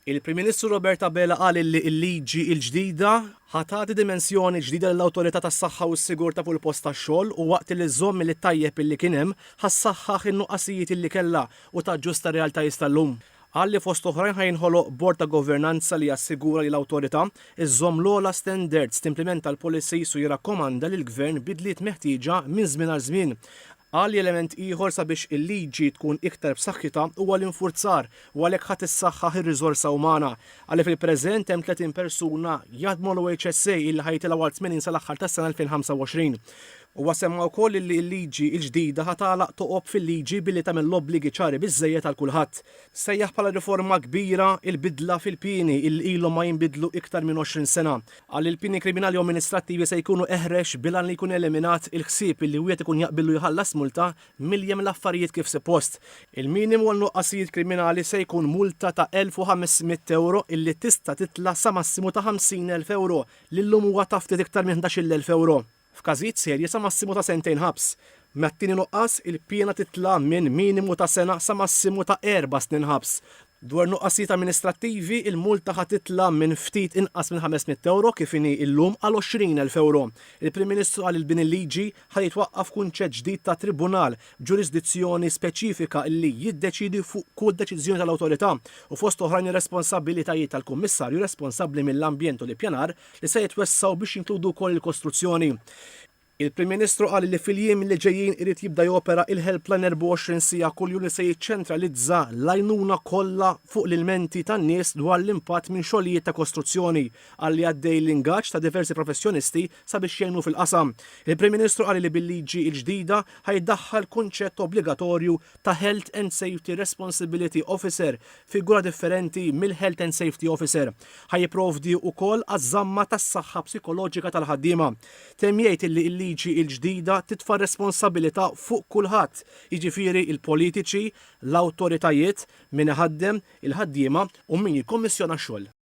Il-Prim Ministru Robert Abela qal li l-liġi l-ġdida ħa tagħti dimensjoni ġdida lill-Awtorità tas-Saħħa u s-Sigurtà fuq il-Post tax-Xogħol u waqt li żżomm it-tajjeb illi kien hemm, ħa ssaħħaħ in-nuqqasijiet illi kellha u taġġusta r-realtajiet tal-lum. Qal li fost oħrajn ħa jinħoloq bord ta' governanza li jassigura li l-Awtorità żżomm l-ogħla standards, timplimenta l-policies u jirrakkomanda lill-Gvern bidliet meħtieġa minn żmien għal żmien. Qal li element ieħor sabiex il-liġi tkun iktar b'saħħitha huwa l-infurzar u għalhekk ħa tissaħħaħ ir-riżorsa umana. Qal li fil-preżent hemm 30 persuna jaħdmu mal-OHSA illi ħa jitilgħu għal 80 sal-aħħar tas-sena 2025. Huwa semma wkoll illi l-liġi l-ġdida ħa tagħlaq toqob fil-liġi billi tagħmel l-obbligi ċari biżżejjed għal kulħadd. Sejjaħ bħala riforma kbira l-bidla fil-pieni illi ilhom ma jinbidlu iktar minn 20 sena. Qal li l-pieni kriminali u amministrattivi se jkunu eħrex bil-għan li jkun eliminat il-ħsieb illi wieħed ikun jaqbillu jħallas multa milli jagħmel affarijiet kif suppost. Il-minimu għal nuqqasijiet kriminali se jkun multa ta' 1,500 ewro illi tista' titla' sa massimu ta' 50,000 ewro li llum huwa ta' ftit iktar minn 11,000 ewro. F'każijiet serji sa massimu ta' sentejn ħabs. Mat-tieni nuqqas, il-piena titla' minn minimu ta' sena sa massimu ta' erba' snin ħabs. Dwar nuqqasijiet amministrattivi, il-multa ħa titla' minn ftit inqas minn 500 ewro kif inhi llum għal 20,000 ewro. Il-Prim Ministru qal li b'din il-liġi ħa jitwaqqaf kunċett ġdid ta' tribunal b'ġurisdizzjoni speċifika li jiddeċiedi fuq kull deċiżjoni tal-awtorità u fost oħrajn ir-responsabbilitajiet tal-Kummissarju responsabbli mill-Ambjent u l-Ippjanar li se jitwessgħu biex jinkludu wkoll il-kostruzzjoni. Il-Prim Ministru qal li fil-jiem li ġejjin irid jibda jopera il-helpline 24 siegħa kuljum li se jiċċentralizza l-għajnuna kollha fuq l-ilmenti tan-nies dwar l-impatt minn xogħlijiet ta' kostruzzjoni. Qal li għaddej l-ingaġġ ta' diversi professjonisti sabiex jgħinu fil-qasam. Il-Prim Ministru qal li bil-liġi l-ġdida ħa jiddaħħal kunċett obbligatorju ta' Health and Safety Responsibility Officer, figura differenti mill-Health and Safety Officer. Ħa jipprovdi wkoll għaż-żamma tas-saħħa psikoloġika tal-ħaddiema. Temm jgħid illi l-liġi l-ġdida titfa' r-responsabilità fuq kulħadd, jiġifieri l-politiċi, l-awtoritajiet, min iħaddem, il-ħaddiema u min jikkommissjona x-xogħol.